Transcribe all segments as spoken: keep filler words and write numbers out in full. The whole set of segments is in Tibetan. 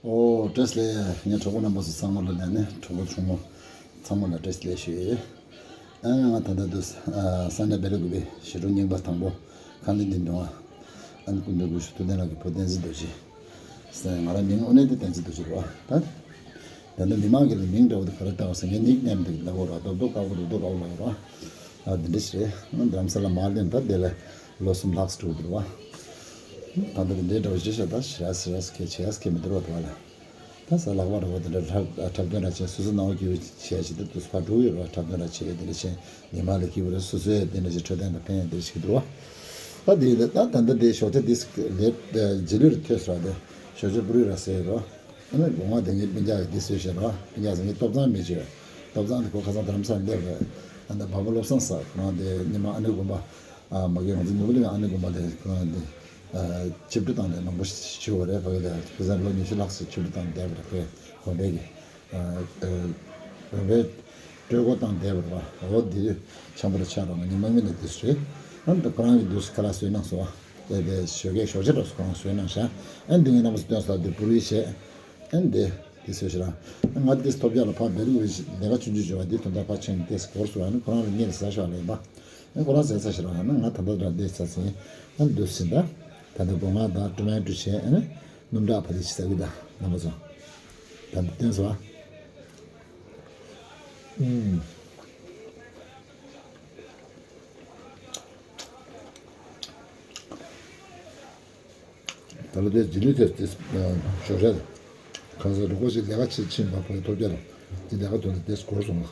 ཨོ་བཀྲ་ཤིས་བདེ་ལེགས། ངའི་གྲོགས་པོ་རྣམ་པ་ཚོ་ཚང་མ་ལ་ནས་ནས་གྲོགས་པོ་གྲོགས་མོ་ཚང་མ་ལ་བཀྲ་ཤིས་བདེ་ལེགས་ཞུ་ཡི་ཡོད། ཨ་ང་ད་ལྟ་དུ་ས་གནས་བེ་ལ་ཀུ་པེ་ཞི་ཁྲོ་རྙིང་པ་དང་པོ་ཁང་ལི་འདི་འདོང་ཨ། ཨ་ནི་སྐུ་མདུན་སྐུ་ཞབས་ཐུབ་བསྟན་ལགས་ཀྱི་བུ་བསྟན་འཛིན་རྡོ་རྗེ། ས་ང་རང་མིང་དངོས་གནས་དེ་བསྟན་འཛིན་རྡོ་རྗེ་རེད་བ། ད་ད་ལྟ་མི་མང་གི་ལ་མིང་འདྲ་བོ་དེ་ག་རེ་བཏགས་ཟེར་ངའི་ནིག་ནེམ་དེ་ལབ་དགོས་རེད་བ། རྡོ་རྡོ་དཀར་པོ་རྡོ་རྡོ་དཀར་པོ་ལབ་དགོས་རེད་བ། ཨ་འདི་འདྲ་ཞིག་རེད། རྡ་རམ་ས་ལ་མར་སླེབས་ད་དེ་ལ་ལོ་གསུམ་ལྷག་ཙམ་འགྲོ་གི་འདུག་བ། ད་ལྟ་དེ་འདྲའི་འདྲ་བོ་ཅི་བྱ་ད་ཞེ་དྲག་ཞེ་དྲག་གི་བྱེད་ཡ་གི་མི་འདུག་བ། དེ་བ་ལ། ད་ས་ལག་པ་ར་བ་དེ་འདྲ་འཁྲབ་འཁྲབ་སྟོན་ར་བྱས་སོ་སོ་ནང་བ་སྐྱིད་པོ་བྱས་བྱས་ཏེ་དུས་ཕར་འགྲོ་གི་ཡོད་ར། འཁྲབ་སྟོན་ར་བྱས་དེ་འདྲ་བྱས་ཉི་མ་ལ་སྐྱིད་པོ་ར་སོ་སོའི་དེ་འདྲ་བྱས་འཕྲོད་བསྟེན་ར་ཕན་དེ་འདྲ་བྱེད་ཀྱི་འདུག་བ། ད་དེ་ད་ད་ད་དེ་ཞོགས་ཇ་དེ་ལེབ་རྗེས་ལུས་ར་ཐོས་སོ་ར། དེ་ཞོགས་ཇ་པུ་རི་ར་ཟེར་རོ། ཨ་ནི་སྒོ་ང་དེ་ངའི་སྤུན་ཀྱག་གི་དེ་བཟོས་བཞག་ར། སྤུན་ཀྱག་ཟེར་ངའི་སྟོབས་བཟང་མི་བྱོས། སྟོབས་བཟང་དེ་ཁོ་ཁ་སང་རྡ་རམ་ས་ལ་སླེབས་རེད། ཨ་ནི་བ་མོ་བློ་བཟང་ཟེར་ཁོ་རང་དེ་ཉི་མ་ཨ་ནེ་དགོན་པ། ཨ་མ་གི་ང་ཚོ་ནུབ་ལི་ཨ་ནེ་དགོན་པ་ལ་ཁོ་རང་དེ་ཨ་ཆིབས་བསྒྱུར་བཏང་ནས་མང་པོ་ཞིག་བྱུང་བ་རེད། ཕ་གི་ལ་ཕ་གི་ལོ་ཉི་ཤུ་ལྷག་ཙམ་ཆིབས་བསྒྱུར་བཏང་བསྡད་པ་རེད། ཕ་གི་དགོན་པའི་གི་ཨ་ཨ་དགོན་པའི་སྤྲོད་སྐོར་བཏང་བསྡད་པ་རེད་བ། འོ་འདི་འཆམ་པོ་ལ་ཆགས་རོགས། ང་ཉི་མ་ངོས་ནས་དུས་རེད། ཨ་ནི་ཁོ་རང་གི་དུས་ཁ་ལག་བཟོས་གནང་སོང་བ། དེ་དེ་ཞོགས་ཀས་ཞོགས་ཇ་འདྲ་སོ་ཁོ་རང་བཟོས་གནང་ཤག་ཨ་ནི་འདི་ངའི་རྣམ་པ་ཚོ་སྟོན་ས་དེ་པུ་རི་བྱས། ཨ་ནི་དེ་དེ་བཟོས་ཤག་ར། ང་དེ་ཐོབ་རྒྱག་ལ་ཕར་བེ་རི་ཝེ་ལས་ཀ་ཆུང་ཆུང་བྱུང་བ་དེ་དོན་དག་ཕར་ཕྱིན་ནས་དེ་སྐོར་སུ་ཨ་ནི་ཁོ་རང་ལ་ངས་ཟ་ཤོག་ལབ་ཡིན་པ། ཨ་ནི་ཁོ་རང་ཟ་ས་ཤག་ར། ཨ་ནི་ང་ད་ལྟ་རང་དེ་ཟ་ཟིན། ཨ་ནི་འདུག་ཟིན་ད། ད་ལྟ་སྒོ་ང་དང་ཀྲུ་མན་ཀྲུ་བྱས་ཨ་ནི་སྣུམ་འབྲག་ཕ་ལི་ཅི་ཟ་གི་ད་རྣམ་པ་ཚོ། ད་འདི་བསྟན་སོང་ཨ། ཨུམ། ད་ལོ་དེ་རྗེས་ལུས་དེ་དེ་ཞོགས་ཇ་ཁ་སང་རུ་ཀོ་ཞིག་ལས་ཀ་བྱེད་ཕྱིན་པ་ཕ་གི་ཐོབ་རྒྱག་ལ་དེ་ལས་ཀ་དོན་དེ་དེ་སྐོར་སོང་ལ།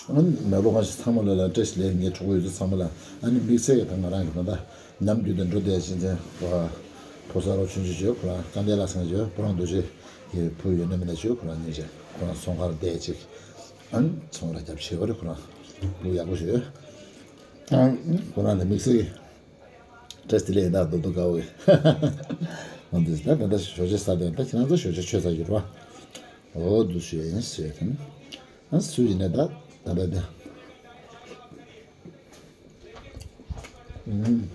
ཨ་ནི་མེག་ལོ་ཁང་ཞིག་ཚང་མ་ལ་ལ་བཀྲ་ཤིས་བདེ་ལེགས། ངའི་གྲོགས་པོ་ཡོད་ཚོ་ཚང་མ་ལ། ཨ་ནི་དམིགས་བསལ་གྱི་ད་ང་རང་གི་ད་ལྟ་ནམ་རྒྱུན་དུ་འགྲོ་བསྡད་ཕྱིན་ཆད་ཕོ་གསར་རོགས་ཆུང་ཆུང་བྱོས། ཁོ་རང་དཀའ་ལས་ལ་སེང་བྱོས། ཁོ་རང་རྡོ་རྗེ་ཡི་བུ་ཡོད་ན་མིན་ན་བྱོས། ཁོ་རང་གཉིས་བྱས་ཁོ་རང་ཚོང་ཁང་ལ་བསྡད་ཅིག་ཨ་ནི་ཚོང་ར་རྒྱབ་བྱེད་པ་རེད། ཁོ་རང་བུ་ཡག་པོ་བྱོས། ཨ་ཁོ་རང་ལ་དམིགས་བསལ་གྱི་བཀྲ་ཤིས་བདེ་ལེགས་ཡིན་ད་རྡོ་རྡོ་དཀར་པོ་གི། འོ་འདི་ད་ད་ལྟ་ཞོགས་ཇ་ཟ་དོན་ད་ཁྱེད་རང་ཚོ་ཞོགས་ཇ་མཆོད་ཚར་ཡོད་རེད་བ། འོ་འདུག་ཞུ་ཡ་ཡིན་ཟེར་ད་ནི། ཨ་སུ་ཡིན་ན་ད་ད་ད་ད། ཨུམ།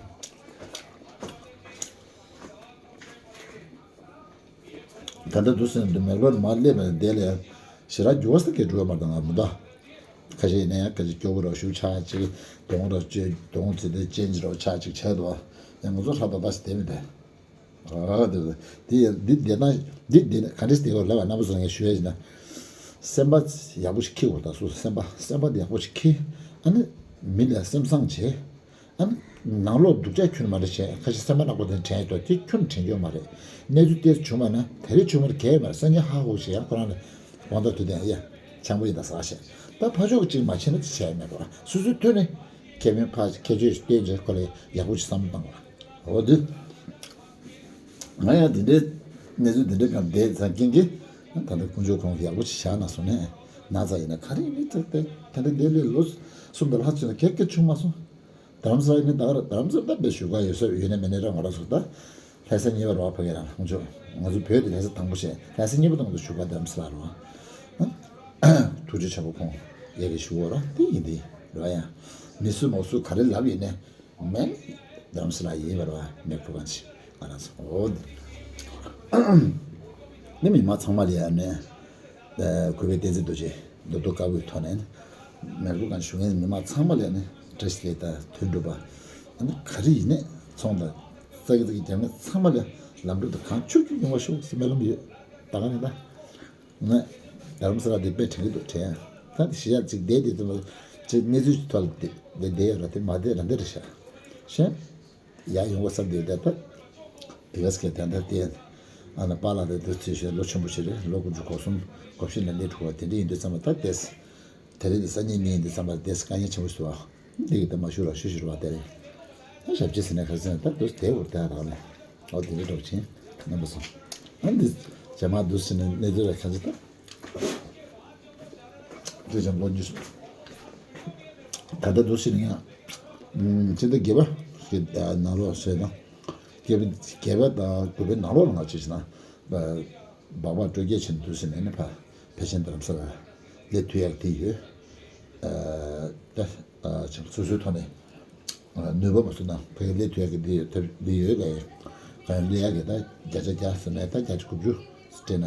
ད་ལྟ་འདུག་ཟེར་ན་འདི་མེག་ལོར་མར་སླེབས་པ་དེ་ལས་ཞེ་དྲག་འགྱུར་བ་ཟེར་གྱི་འགྲོ་བ་མ་གཏོགས་ང་མི་འདུག་ཁ་ཤས་ཡིན་ན་ཡང་ཁ་ཤས་སྐྱོ་པོ་རོགས་ཞུ་ཆག་ཅིག་གདོང་རོགས་བཅོས་གདོང་ཙི་དེ་ཅན་ཅི་རོགས་ཆག་ཅིག་བྱས་འདུག་ཡང་ང་ཚོ་ཧྲ་པ་པ་ཞིག་བསྡད་མི་འདུག་ཨ་འདི་འདི་འདི་བསྡད་ན་འདི་འདི་ག་འདྲས་བསྡད་ཡོད་ལབ་པ་རྣམ་པ་ཚོ་ངས་ཞུ་ཡ་ཡིན་ན། སེམས་པ་ཡག་པོ་ཞིག་འཁྱེར་དགོས། ད་སོ་སོ་སེམས་པ་སེམས་པ་འདི་ཡག་པོ་ཞིག་འཁྱེར། ཨ་ནི་མི་ལ་སེམས་བཟང་བྱེད། ཨ་ནི་ནང་ལོགས་སྡུག་ཅག་ཁྱོན་མ་རེད་བྱས་ཁ་ཤས་སེམས་པ་ནག་པོ་དེ་དྲན་ཡོད་དེ་ཁྱོན་དྲན་རྒྱུ་མ་རེད། གནས་ཚུལ་དེ་བྱུང་བ་ན་དེ་རིང་བྱུང་བར་གལ་ཡོད་མ་རེད། སང་ཉིན་ཧ་གོ་ཞེས་ཡང་ཁོ་རང་ལ་དགོངས་དག་དུ་ལྡན་ཡ་ཆང་པོ་ཡིན་ད་ཟ་ཞེས་ད་ཕ་ཕྱོགས་གཅིག་མ་ཕྱིན་ན་ཅི་བྱས་མེད་པ་སོ་སོའི་ཐོག་ནས་ཁེ་ཕན་ཕ་ཁྱད་ཆོས་བསྟན་རྗེས་ཁོ་ལ་ཡག་པོ་ཞིག་བསམ་བློ་བཏང་བ་འོ་དུས། ང་ཡང་འདི་འདྲའི་གནས་ཚུལ་འདི་འདྲའི་སྒང་བསྡད་ཙང་རྐྱེན་གྱིས་ད་ལྟ་དཀོན་མཆོག་ཁོང་གིས་ཡག་པོ་ཞིག་བཞག་གནང་སོང་ནས་ན་ཚ་ཡིན་ན་ག་རེ་ཡིན་མིན་ཚོ་དེ་ད་ལྟ་འདི་ལས་ལོ་གསུམ་དང་ལྷག་ཙམ་ལ་གེགས་གེགས་བྱུང་མ་སོང་། རྡ་རམ་ས་ལ་ཡིན་ན་ད་ག་ར་རྡ་རམ་ས་ལ་ད་དཔེ་བཞུགས་ག་ཡོད་ས་ཡོད་ན་མེད་ན་ར་ང་རང་ཚོ་ད་ལྷ་ས་གཉིས་པ་རེད་བ། ཕ་གི་རང་ཁོང་ཚོ་ང་ཚོ་བོད་དེ་ལྷ་ས་དང་པོ་བྱས་ལྷ་ས་གཉིས་པ་དང་པོ་བཞུགས་ག་རྡ་རམ་ས་ལ་རེད་བ། ཐུགས་རྗེ་ཆེ་བོ་ཁོང་ཡ་གི་བཞུགས་འོ་ར་དེ་ཡིན་དེ་རེད་བ། ཡང་མི་སུ་མོ་སུ་ག་རེ་ལབ་ཡིན་ནས། མེད། རྡ་རམ་ས་ལ་ཡིན་པར་བ་མེག་ཕུ་གང་ཆི་ང་རང་ཚོ་འོ། ནི་མི་མང་ཚང་མ་ལ་ཡ་ནས་གུས་པའི་བསྟན་འཛིན་རྡོ་རྗེ་རྡོ་རྡོ་དཀར་པོའི་ཐོག་ནས་མེག་ཕུ་གང་ཞུ་མཁན་མི་མང་ཚང་མ་ལ་ནས་བཀྲ་ཤིས་བདེ་ལེགས་དང་དོན་འགྲུབ་པ། ཨ་ནི་ག་རེ་ཡིན་ནས་ཚོང་དང་རྩ་གི་རྩ་གི་རྒྱབ་ནས་ཚང་མ་ལ་ལམ་འགྲོ་དང་གང་ཆུག་ཆུག་ཡོང་བ་ཤོག་ཟེར་སྨོན་ལམ་ཡོད། ད་ག་ནས་ད། ང་རྡ་རམ་ས་ལ་དེ་དཔེ་དྲན་གྱི་འདུག་དྲན། ད་དེ་གཞིས་ཆགས་ཅིག་བསྡད་དེ་དུས་ཅིག་གནས་ཚུལ་ཅིག་ཐོག་ལ་དེ་བསྡད་ཡོད་ར་དེ་མ་བསྡད་ར་འདི་རེད་ཤག་ཤེས། ཡ་ཡོང་བ་བསམ་བསྡད་ཡོད་དེ་ད། དེ་ག་སྐད་དེ་འདྲ་བསྟན། ཨ་ན་པཱ་ལགས་དེ་དུས་ཚོད་ཤེས་ལོ་ཆེན་པོ་ཞིག་རེད། ལོ་དགུ་བཅུ་གོ་གསུམ་གོ་བཞི་ལ་སླེབས་འགྲོ་བ་དེ་འདྲ་ཡིན་དུས་ཙམ་པ་ད་བལྟས། དེ་རིང་འདི་སང་ཉིན་གཉིས་ཡིན་དུས་ཙམ་པ་བལྟས་དཀའ་ངལ་ཆེན་པོ་ཞིག་འདུག་ཨ། འདི་གི་ད་མ་ཞུ་ར་ཞུ་ཞུ་ར་བ་དེ་རེད། ད་ཞབས་ཕྱི་ཟེར་ནས་ག་ཟེར་ན་ད་དུས་དེ་འུར་ད་རག་ལས། འོ་དེ་འདྲ་འགྲོ་ཕྱིན་རྣམ་པ་སོང་། ཨ་འདི་ཇ་མ་འདུག་ཟེར་ནས་གནས་ཚུལ་ལ་ཁ་ཚིག་ད། དེ་ཙམ་ལོ་རྒྱུས་སུ། ད་ལྟ་འདུག་ཟེར་ནས་ཡང་། ཨུམ་ཕྱི་ཟླ་བརྒྱད་པ་ཞིག་ནང་ལོགས་ཟེར་ན། བརྒྱད་པ་བརྒྱད་པ་དང་དགུ་པའི་ནང་ལོགས་ལ་ང་ཅི་ཞིག་ན། སྦག་སྦག་སྤྲོད་སྐྱེལ་ཕྱིན་འདུག་ཟེར་ནས་ནི་ཕ་ཕལ་ཆེན་རྡ་རམ་ས་ལ། ལས་ཐུབ་ཡག་དེ་ཡོད། ད་སོ་སོའི་ཐོག་ནས་ནུས་པ་མ་སོང་ན་ཕ་གི་ལས་ཐུབ་ཡག་གི་དེ་ཡོད་ཐབས་དེ་ཡོད་ལས། གང་ཡང་ལས་ཡག་གི་ད་བརྒྱ་ཆ་བརྒྱ་ཟེར་ནས་ད་བརྒྱ་ཆ་དགུ་བཅུ་སྤྲད་ན་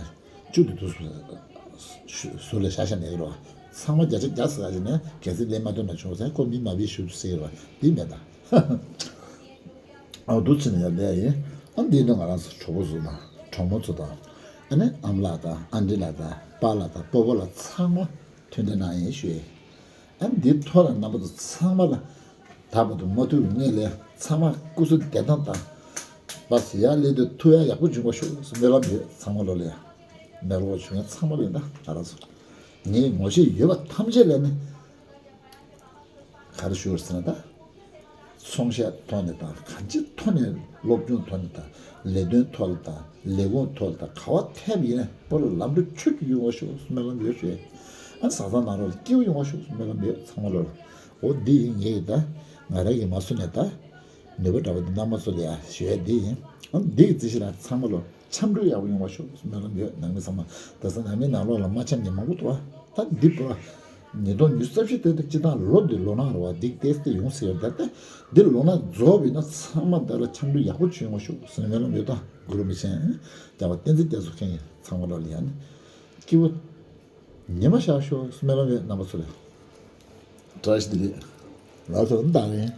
བཅུ་དེ་དུ་ཟུར་ལ་བཞག་བཞག་ནས་རེད་བ། ཚང་མ་བརྒྱ་ཆ་བརྒྱ་ཟེར་ག་ཞིག་ནས་གལ་སྲིད་ལས་མ་ཐུབ་ན་བྱུང་ཟེར་ཁོ་མི་མ་བིའི་ཞུ་དུ་ཟེར་བ་དེ་མེད་ད། ཨ་འདུག་ཕྱིན་ཡ་ལས་ཡིན། ཨ་འདི་ནི་ང་རང་ཚོ་གྲོགས་པོ་ཚོ་དང་གྲོགས་མོ་ཚོ་དང་། ཨ་ནི་ཨ་མ་ལགས་དང་ཨ་འདྲི་ལགས་དང་པཱ་ལགས་དང་སྤོ་བོ་ལགས་ཚང་མ་མཐུན་སྒྲིལ་གནང་ཡིན་ཞུ་ཡིན། ཨ་འདིའི་ཐོག་ལ་རྣམ་པ་ཚོ་ཚང་མ་ལ་ད་བར་དུ་མ་ཐུག་ངེས་ལས་ཚང་མ་སྐུ་གཟུགས་བདེ་ཐང་དང་། པ་སི་ཡ་ལས་དུ་ཐུག་ཡ་ཡག་པོ་བྱུང་བ་ཤོག་སྨོན་ལམ་ཡོད་ཚང་མ་ལོ་ལ་ཡ། མེ་ལོག་བྱུང་ཡ་ཚང་མ་ལོ་ཡིན་ད་ང་རང་ཚོ། ངའི་ངོ་ཤེས་ཡོད་པ་ཐམས་ཅད་ལས་ནི། ག་རེ་ཞུ་དགོས་ཟེར་ན་ད། ཚོང་བཤད་ཐོག་ནས་དང་གང་ཅིའི་ཐོག་ནས་སློབ་སྦྱོང་ཐོག་ནས་དང་ལས་དོན་ཐོག་ལ་དང་ལས་ཁུངས་ཐོག་ལ་དང་ག་བ་ཐེབས་ཡིན་ན་པོ་ལ་ལམ་འགྲོ་ཆོས་ཀྱི་ཡོང་བ་ཞུ་སྨོན་ལམ་ཡོད་ཞུ། ཨ་བཟའ་ཚང་ནང་ལོགས་ལ་སྐྱིད་པོ་ཡོང་བ་ཞུ་སྨོན་ལམ་ཡོད་ཚང་མ་ལོ་ལ། འོ་འདི་ཡིན་ངེས་ཡིན་ད། ང་རང་གིས་མ་བཟོ་ནས་ད། ནུས་པ་འདྲ་བ་འདི་རྣམ་པ་ཚོ་ལ་ཡ་ཞུ་ཡ་འདི་ཡིན། ཨ་འདི་གི་རྩིས་གཞི་ལ་ཚང་མ་ལོ། འཆམ་མཐུན་ཡག་པོ་ཡོང་བ་ཤོག་སྨོན་ལམ་ཡོད་ནང་མི་ཚང་མ། དེང་སང་ནང་མི་ནང་ལོགས་ལ་མ་འཆམ་མཁན་མང་པོ་འདུག་བ། ད་འདི་པོ་ཉིས་སྟོང་ཉི་ཤུ་རྩ་བཞི་དེ་དང་སྤྱི་བཏང་ལོ་འདི་ལོ་ནག་རེད་བ། འདི་ཏེས་ཏེ་ཡོང་སྲིད་ཡོད་ད་ལྟ། འདི་ལོ་ནག་རྫོགས་པ་ཡིན་ན་ཚང་མ་ད་ལ་འཆམ་མཐུན་ཡག་པོ་བྱུང་བ་ཤོག་སྨོན་ལམ་ཡོད་ད་གུ་རུ་མི་ཆེན་རྒྱལ་བ་བསྟན་འཛིན་རྒྱ་མཚོ་མཁྱེན་ཡིན་ཚང་མ་ལོ་ལ་ཡ་ནི་སྐྱིད་པོ་ཉི་མ་ཤར་ཤོག་སྨོན་ལམ་ཡོད་རྣམ་པ་ཚོ་ལ། བཀྲ་ཤིས་བདེ་ལེགས། ལགས་སོ་ད་རེད།